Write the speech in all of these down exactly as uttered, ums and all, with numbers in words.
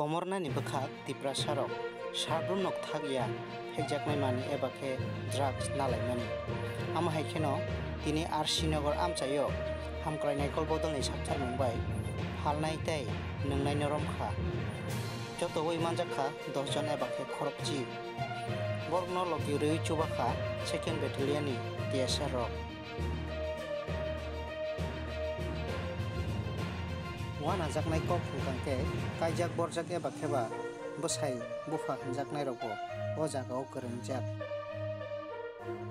Komornani bwkhak Tiprasarok sarbrum nok thak ya phekjaknai manwi eba khe drugs nalaimani. Amo hai kheno tini R C Nagar amchaio hamkrai naikol bodolni saktharmung bai phalnai tei nwngnai norom kha. Joto ui manjak kha dos jon eba khe khorokchi. Borokno logi rwi chuba kha second battalion ni T S R rok. Wanajaknai kok hwnkha khe kaijak borjak eba kheba bwsai bupha hwnjaknairokbo o jagao kwrwngjak.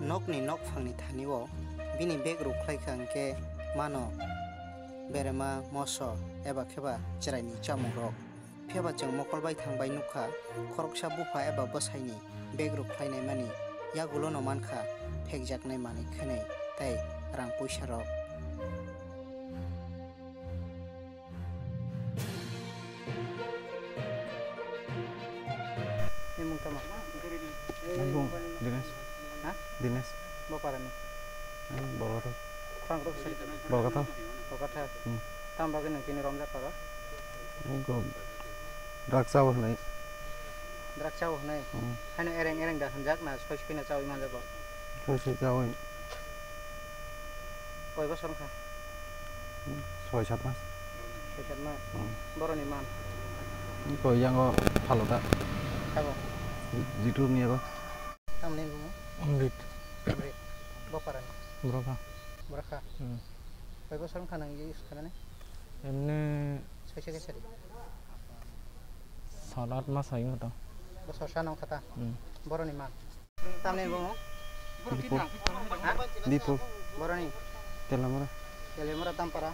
Nokni nokphangni thani-o bini bag rwkhlai kha hwnkhe mano berema, moso eba kheba chwraini chamungrok. Phiya ba chwng mokol baithang bai nukha, khoroksa bupha eba bwsaini bag rwkhlainaimani yagulono mankha phekjaknai manwi khwnwi tei rang puisarok. Ni mung tamo? Ang bung Dinesh. Ha? Dinesh. Bo parani? Ang Borgathal. Khorang rok sai. Borgathal. Borgathal. Hmm. Tam bagwi nang kini romjak karo? Ang ko drugs chawi hwnwi. Drugs chawi hwnwi? Hmm. Haino ereng ereng da hwnjak na soi soi na chawi manjak bo? Soi soi chawi. Koi bosor wngkha? Hmm, soi sat mas. Soi sat mas? Hmm. Boroni man? Ang ko yango phalo da. Sabo? Jitu ni yago. Tamni bumo? Amrit. Amrit. Boparan? Borokha. Borokha? Hmm. Koi bosor wngkha nang use khainani? Emne soi soi khe sari? Sat at mas hai wngkha to. Bosor sa nong khata? Hmm. Boroni man? Tamni bumo? Dipur. Ha? Dipur. Boroni? Telamura. Telamura Tampara?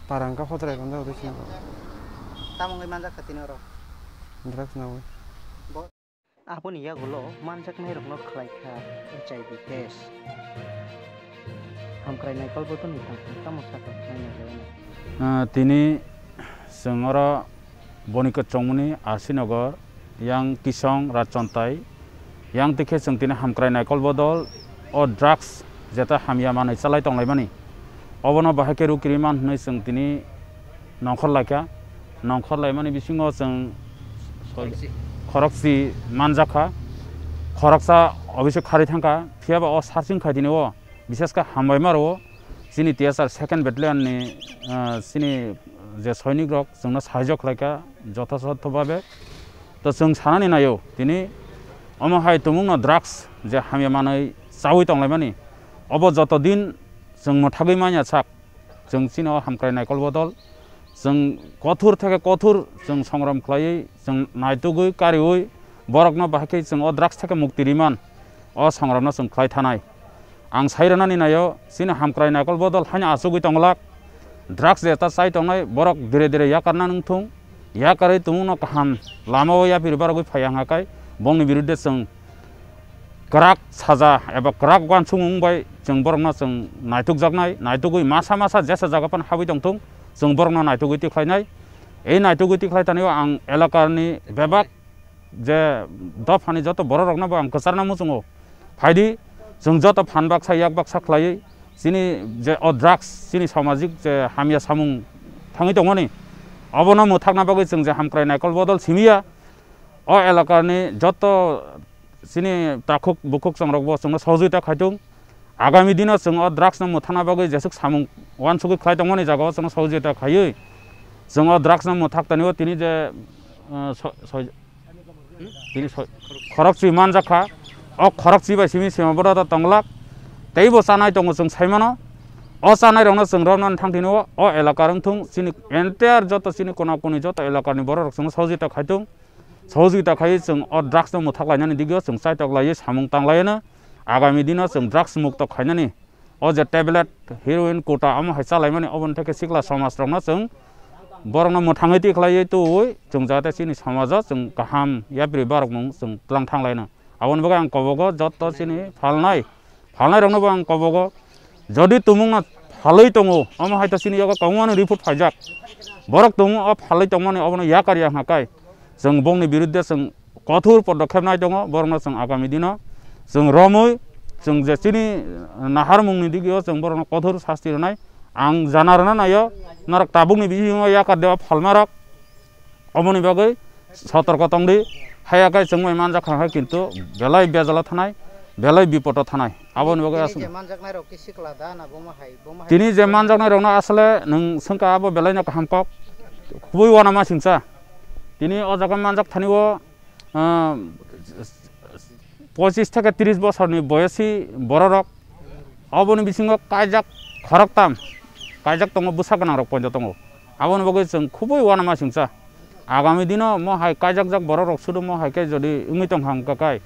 Parang ka hotra ronda hoda sina. Tamung manjak khatini oro? Drugs na oi. Bo- Aboni yagulo manjaknairokno khlai kha H I V test. Hamkrai naikol bodolni tangkhung tamo sakha nainai laino. Ah, tini chwng oro Boni kwchwngmani R C Nagar, yang Kisong Rajchontai, yang tikhe chwng tini hamkrai naikol bodol o drugs jeta hamya manwi chalai tonglaimani. Obono bahai khe rukiri man hwnwi chwng tini nongkhor laikha. Nongkhor laimani bisingo chwng khorokchi. Khorokchi manjakha. Khoroksa obise kharwi thangkha. Phiyaba o searching khaidini o bishesh khe hambai maro. Chini T S R second battalion ni, ah, chini je soinik rok chwngno sahajyo khlaikha jothajotho babe. To chwng sanani naio tini omo hai tumungno drugs je hamya manwi chawi tonglaimani, obo joto din chwng mwthagwi manya sak, chwng chini o hamkrai naikol bodol chwng kothor theke kothor chwng songram khlaiwi chwng naitugwi kariwi borokno bahai khe chwng o drugs theke mukti riman. O songrokno chwng khlai thanai. Ang sai rwnani naio, chini hamkrai naikol bodol haino achugwi tonglak. Drugs jeta chai tongnai borok dire dire yakarna nung thung. Yakarwi tumungno kaham lamao yapiri barogwi phaiya hwnka khe bongni birudde chwng kwrak saja eba kwrak uansukmung bai chwng borokno chwng naitukjaknai. Naitugwi masa masa jesa jaga phano habwi tongthung, chwng borokno naitugwi tikhlainai. Ei naitugwi tikhlai tanio ang elakani bebak je dophani joto bororokno bo ang kwcharna muchungo. Phaidi, chwng joto phan baksa yak baksa khlaiwi chini je o drugs, chini samajik je hamya samung thangwi tongmani, obono mwthakna bagwi chwng je hamkrai naikol bodol simiya, o elakani joto chini takhuk bukhuk chongrokbo chwngno sohojogita khaitung. Agami dino chwng o drugs no mwthakna bagwi jeswk samung uansugwi khlai tongmani jagao chwngno sohojogita khaiwi chwng o drugs no mwthak tanio tini je, uh, so-, so-, tini so-, khorokchi manjak kha. O khorokchi bai simi sima boda da tonglak. Teibo chanai tongo chwng saimano. O chanai rokno chwng romnani thangtini o, o elaka rwngthung chini entire joto chini kona koni joto elakani borok rok chwngno sohojogita khaitung. Sohojogita khaiwi chwng o drugs no mwthak lainani digio chwng chaitok laiwi samung tang laino. Agami dino chwng drugs mukto khainani o je tablet, heroin, kota omo hai chalaimani oboni theke sikla somaj rokno chwng borokno mwthangwi tikhlaiwi twiwi chwng jate chini somajo chwng kaham yapri barokmung chwng tlang thang laino. Aboni bagwi ang kobogo joto chini phalnai Phalnairokno bo ang kobogo, jodi tumungno phalwi tongo, omo hai to chini yago kwbangmani report phaijak. Borok tumung o phalwi tongmani obono yakar ya hwnka kai. Chwng bongni birudde chwng kothor podokhep nai tongo, borokno chwng agami dino chwng romwi chwng je chini naharmungni digio chwng borokno kothor sasti rwnai. Ang jana rwna naio, norok tabukni bisingo yakar dewa phalmarok. Oboni bagwi sotorko tongdi, haya khe chwngbai manjak kha khe kintu belai bejalo thanai, belai bipodo thanai. Aboni bagwi tini aswk je manjaknai rok khe sikla da na bomo hai, bomo hai tini je manjaknai rokno asle nwng swngkha abo belaino kaham kok, kubui uanama singcha. Tini o jaga manjak thani o, ah, pochis theke tris bosorni boyosi bororok, oboni bisingo kaijak khoroktam, kaijak tongo, bwsa gwnangrok poito tongo. Aboni bagwi chwng khubui uanama singcha. Agami dino mo hai kaijakjak bororok sudu mo hai khe jodi wngwi tongkha hwnkha kai,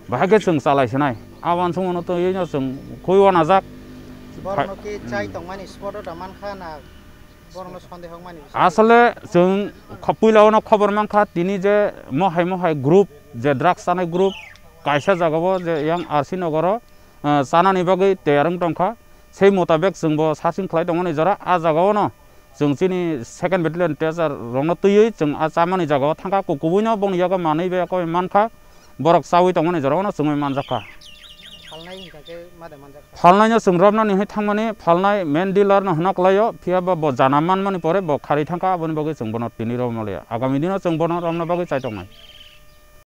bahai khe chwng chalai sinai. Abo uansukmano twiwi no chwng khubui uanajak. Borokno khe chai tongmani spot o da mankha na? Borokno sondeho wngmani bisingo. Asole chwng kho-, puila ono khobor mankha, tini je mohai mohai group, je drugs chanai group, kaisa jagao je yang R C nogoro, eh, chanani bagwi tiyar wng tongkha. Sei motabek chwngbo searching khlai tongmani jora, a jagaono chwng chini second battalion teacher rokno twiwi chwng a chamani jagao thangkha, ku-, kubuino bongni yago manwi bai koi mankha. Borok chaui tongmani jorano chwngwi manjakha. Phalnai hwnkha khe ma de manjakha? Phalnaino chwng romnani hinwi thangmani, phalnai main dealer no hwna kwlaio, phiya ba bo jana manmani pore bo kharwi thangkha, aboni bagwi chwng bono tini romnaliya. Agami dino chwng bono romna bagwi chai tongnai.